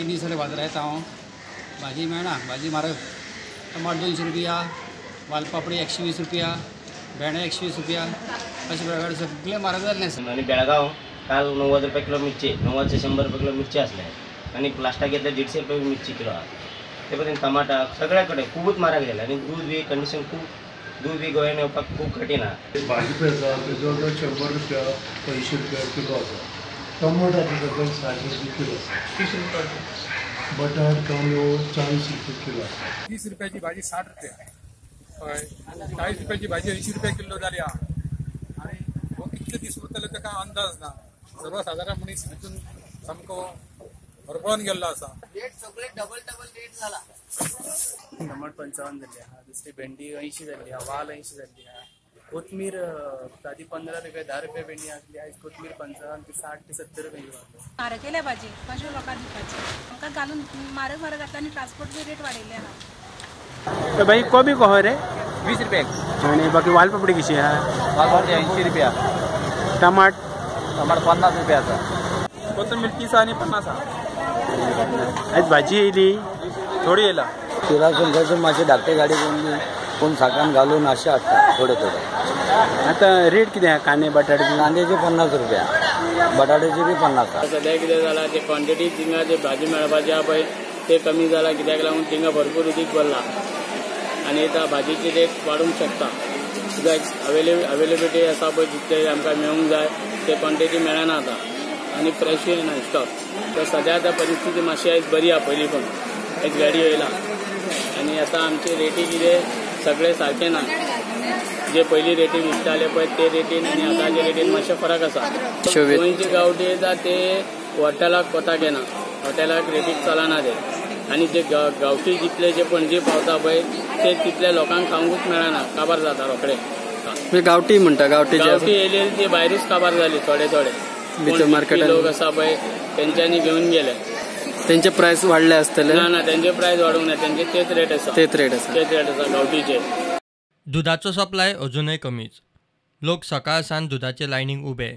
3 दीस जाले बाजारांत येता हांव. भाजी मेळना, भाजी म्हारग. टमाट 200 रुपया, वालपापडी 120 रुपया, भेंडे 120 रुपया, अशे प्रकारे सगळे म्हारग जाल्ले आसा. आनी बेळगांव काल 90 रुपया किलो मिरची, 90 ते 100 रुपया किलो मिरची आसले आनी लास्टाक घेतले 150 रुपया मिरची किलो आहा. ते पद्दतीन टमाटा सगळ्या कडेन खुबूच म्हारग जाले आनी दूद बी कंडिशन खूब, दूद बी गोंयान येवपाक खूब कठीण आहा. भाजी पळय आसा ते जवळ जवळ 100 रुपया 80 रुपया किलो आसा. टमाट आतां सद्याक 60 रुपया किलो आसा. 30 रुपया बटाट कांदो 40 रुपया किलो आसा. 30 रुपयाची भाजी 60 रुपया, हय 40 रुपयाची भाजी 80 रुपया किलो जाली आहा. आनी हो कितले दीस उरतले ताका अंदाज ना. सर्वसाधारण मनीस हितून सामको होरपळून गेल्लो आसा. रेट सगळे डबल डबल रेट जाला. टमाट 55 जाल्ली आहा, दुसरी भेंडी 80 जाल्ली आहा, वाल 80 जाल्ली आहा, कोथमीर आदी 15 रुपया 10 रुपया भेंडी आसली, आयज कोथमीर 55 ते 60 ते 70 रुपया किलो. म्हारग केल्या भाजी कशें लोकांक दिवपाची, आमकां घालून म्हारग म्हारग घातला आनी ट्रान्सपोर्ट बी रेट वाडयल्ले आहा. तर भाई कोबी कहो रे 20 रुपया आनी बाकी वालपापडी कशी आहा? वालपापडी 80 रुपया, टमाट टमाट 50 रुपया आसा, कोथमीर 30 आनी 50 आहा. आयज भाजी येयली थोडी येयला. तिरासून खंयसून मातशी धाकटी गाडी कोण कोण साकान घालून अशें हाडटा थोडे थोडे. आतां रेट कितें आहा कांदे बटाटे? कांद्याचे 50 रुपया, बटाट्याचे बी 50 आहा. सद्या कितें जालां ते क्वॉन्टिटी थिंगा जे भाजी मेळपाची आहा पळय ते कमी जाला, कित्याक लागून थिंगा भरपूर उदीक भरला आनी आतां भाजीची रेट वाडूंक शकता. कित्याक अवेलेबिलिटी आसा पळय जितले आमकां मेळूंक जाय ते क्वॉन्टिटी मेळना आतां आनी फ्रेशूय ना स्टॉक. तर सद्या आतां परिस्थिती मातशी आयज बरी आहा पयलीं पण आयज गाडी येयला आनी आतां आमची रेटी कितें सगळे सारके ना, जे पयलीं रेटी विकताले पळय ते रेटीन आनी आतांचे रेटीन मातशे फरक आसा. गोंयची गांवठी येता ते हॉटेलाक कोताक येना, हॉटेलाक रेटीक चलना ते, आनी जे गांवठी जितले जे पणजे पावता पळय ते तितले लोकांक खावंकूच मेळना, काबार जाता रोखडे. गांवठी म्हणटा गांवठी गांवठी येयली ती भायरूच काबार जाली थोडे थोडे मार्केटांत लोक आसा पळय तेंच्यांनी घेवन गेले. तेंचे प्रायस वाडले आसतले? ना ना, तेंचे प्रायस वाडूंक ना, तेंचे तेच रेट आसा, तेच रेट आसा, तेच रेट आसा गांवठीचे. दुदाचो सप्लाय अजूनय कमीच, लोक सकाळ सावन दुदाचे लायनीक उबे.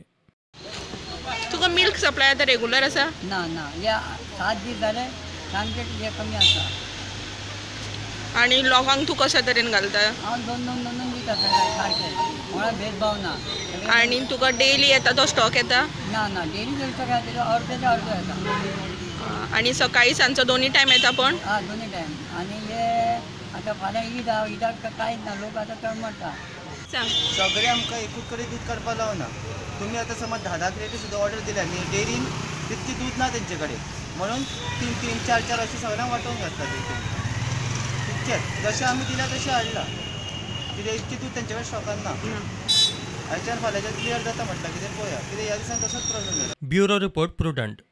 तुका मिल्क सप्लाय आतां रेगुलर आसा? ना ना, हे 7 दीस जाले सामके हे कमी आसा. आनी लोकांक तूं कशा तरेन घालता? हांव 2 2 2 2 दिता सारके, कोणा भेदभाव ना. आनी तुका डेली येता तो स्टॉक येता? ना ना, डेली जर स्टॉक येता अर्द्याच्या अर्दो येता. आनी सकाळी सांजचो दोन्ही टायम येता पण? हां दोन्ही टायम. आनी हे आतां फाल्यां ईद आहा, ईदाक कांयच ना, लोक आतां तळमळटा. सगळे आमकां एकूच कडेन दूद काडपाक लावना. तुमी आतां समज 10 क्रेटी सुद्दां ऑर्डर दिल्या न्ही डेरीन, तितकी दूद ना तेंचे कडेन, म्हणून 3 3 4 4 अशें सगळ्यांक वांटोवन घातला तितून. तितकेच जशें आमी दिल्या तशें हाडलां, कित्याक इतकें दूद तेंचे कडेन स्टॉकान ना. आयच्यान फाल्यांच्यान क्लियर जाता म्हटल्यार कितें पळोवया, कित्याक ह्या दिसान तसोच प्रॉब्लेम जाला. Bureau report, Prudent.